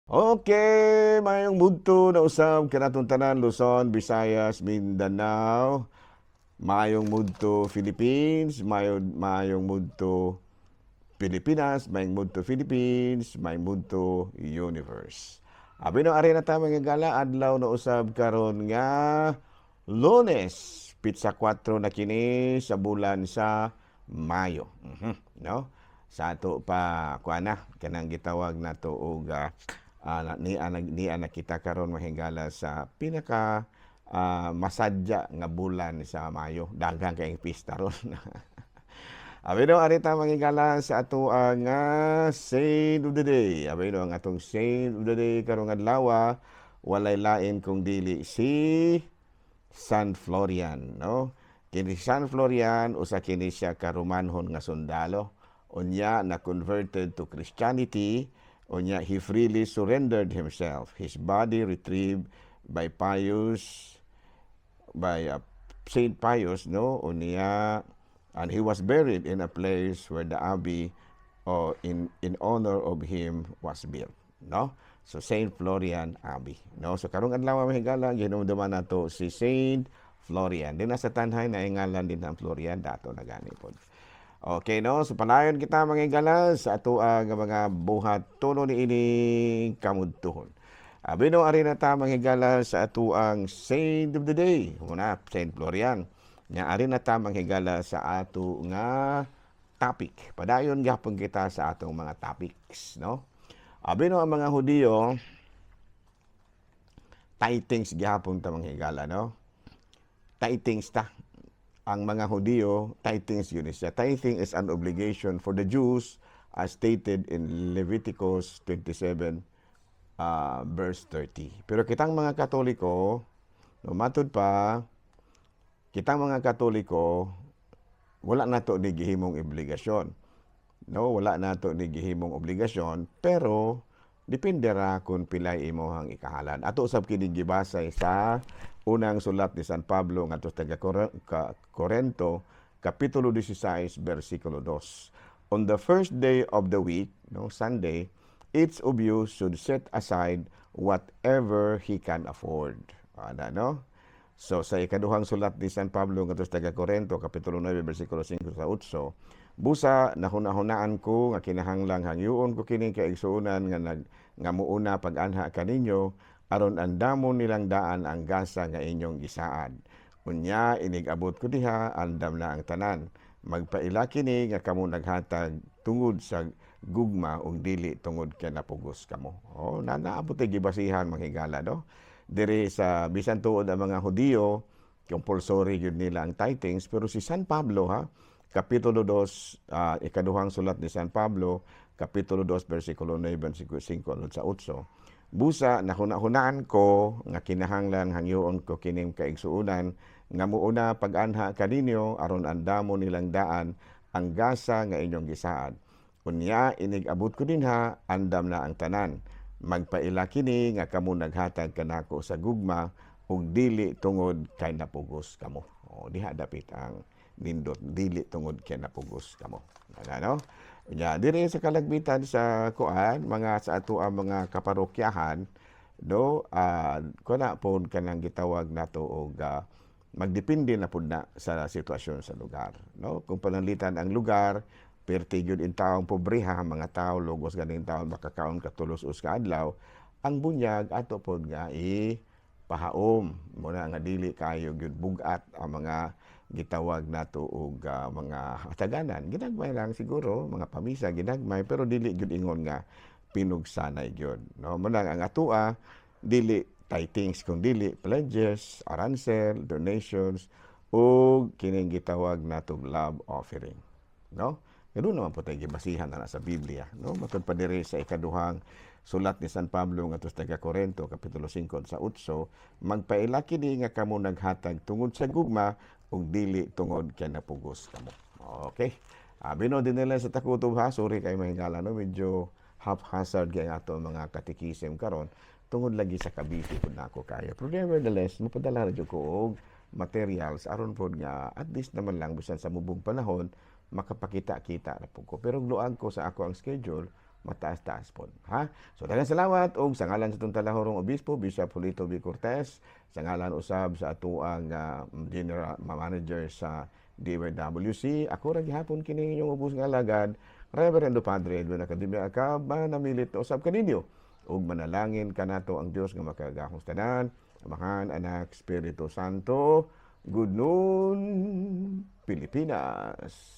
Okay, mayong budto na usab kanatong tanan, Luzon, Visayas, Mindanao. Mayong mudto, Philippines, mayong mudto, Pilipinas, mayong mudto, Philippines, mayong mudto, Universe. Abi no, ari na ta, mga higala, adlaw na usab karon nga Lunes, petsa 4 na kini sa bulan sa Mayo. No? Sa ato pa kuan na kanang gitawag nato og niya nakita karon, mga higala, sa pinaka masadya nga bulan sa Mayo. Daghang kayong pista ron. Abi no, ari ta, mga higala, sa ato ang Saint of the Day. Abi no, ang atong Saint of the Day karong adlaw walay lain kung dili si San Florian, no? Kini San Florian, usa kini siya ka Romanhon nga sundalo. Unya na converted to Christianity, unya he freely surrendered himself. His body retrieved by Pius by Saint Pius, no? Unya and he was buried in a place where the abbey in honor of him was built, no? So Saint Florian Abbey, no? So karong adlaw, mga higala, gihinumduman nato si Saint Florian. Din sa Tanjay na ngalan din ang Florian dato na gani pod. Okay, no? So panayon kita, mga higala, sa ato ang mga buhat tuno niining kamudtuhon. Abi no, ari na ta, mga higala, sa ato ang Saint of the Day. Muna, Saint Florian. Nya ari na ta, mga higala, sa ato nga topic. Padayon gyapon kita sa atong mga topics, no? Abi no, ang mga Hudiyo, tithings gihapon ta, mga higala, no? Tithings ta. Ang mga Hudiyo, tithings yun siya. Tithing is an obligation for the Jews as stated in Leviticus 27 verse 30. Pero kitang mga Katoliko, no, matud pa, kitang mga Katoliko, wala nato ni gihimong obligasyon. No, wala nato ni gihimong obligasyon, pero depende ra kung pilay imong ikahalad. Ato usab kini gibasay sa unang sulat ni San Pablo ngadto sa taga Corinto, kapitulo 16, bersikulo 2. On the first day of the week, no, Sunday, each of you should set aside whatever he can afford. Ana, no? So sa ikaduhang sulat ni San Pablo ngadto sa taga Corinto, kapitulo 9, bersikulo 5 sa 8, busa nahuna-hunaan ko nga kinahanglang hangyoon ko kining kaigsuonan nga nag nga muuna pag-anha kaninyo aron andamon nilang daan ang gasa nga inyong gisaad. Unya inig-abot ko diha, andam na ang tanan. Magpaila kini nga kamo naghatag tungod sa gugma ug dili tungod kay napugos kamo. Oh, na naabot ay gibasihan, mga higala, no? Diri sa bisan tuod ang mga Hudiyo, compulsory gyud nila ang tithings, pero si San Pablo ha, kapitulo 2, ikaduhang sulat ni San Pablo, kapitulo 2, bersikulo 9, 5 sa 8. Busa nahuna-hunaan ko nga kinahanglan hangyoon ko kining kaigsuonan nga muuna pag-anha kaninyo aron andamo nilang daan ang gasa nga inyong gisaad. Unya inig-abot ko dinha, andam na ang tanan. Magpaila kini nga kamo naghatag kanako sa gugma ug dili tungod kay napugos kamo. O, diha dapit ang nindot, dili tungod kay napugos kamo. Ano? Nya diri sa kalagmitan sa kuan, mga sa ato ang mga kaparokyahan, no, kuna pod kanang gitawag nato og magdepende na pud na sa sitwasyon sa lugar, no? Kung pananglitan ang lugar perti gyud in taong pobreha, mga tao lugos ganing taon makakaon katulos us ka adlaw, ang bunyag ato pod nga i pahaom muna nga dili kayo gyud bugat ang mga gitawag nato og mga hataganan. Ginagmay lang siguro, mga pamisa ginagmay, pero dili gyud ingon nga pinugsanay gyud, no? Mo lang ang atoa dili tithings kung dili pledges, aransel, donations ug kining gitawag natong love offering, no? Ganoon naman po tayo gibasihan na sa Biblia, no? Matod pa diri sa ikaduhang sulat ni San Pablo ngadto sa taga Corinto, kapitulo 5 sa 8, magpaila kini nga kamo naghatag tungod sa gugma ug dili tungod kay napugos kamo. Okay. Abi no, din nila sa takutob ha, sorry kay mahigala, no, medyo haphazard kay ato mga katikisim karon tungod lagi sa kabisi pud nako kayo. Pero nevertheless, mopadala ra jud ko og materials aron pod nga at least naman lang bisan sa mubong panahon makapakita-kita ra pud ko. Pero luag ko sa ako ang schedule, mataas-taas pod, ha? So daghang salamat og sa ngalan sa atong talahorong obispo, Bishop Julito B. Cortez, sa ngalan usab sa atoang general manager sa DYWC, ako ra gihapon kini inyong ubos nga alagad, Reverendo Padre Edwin Academia Acab, manamilit na usab kaninyo ug manalangin kanato ang Dios nga makagagahom tanan, Amahan, Anak, Espiritu Santo. Good noon, Pilipinas.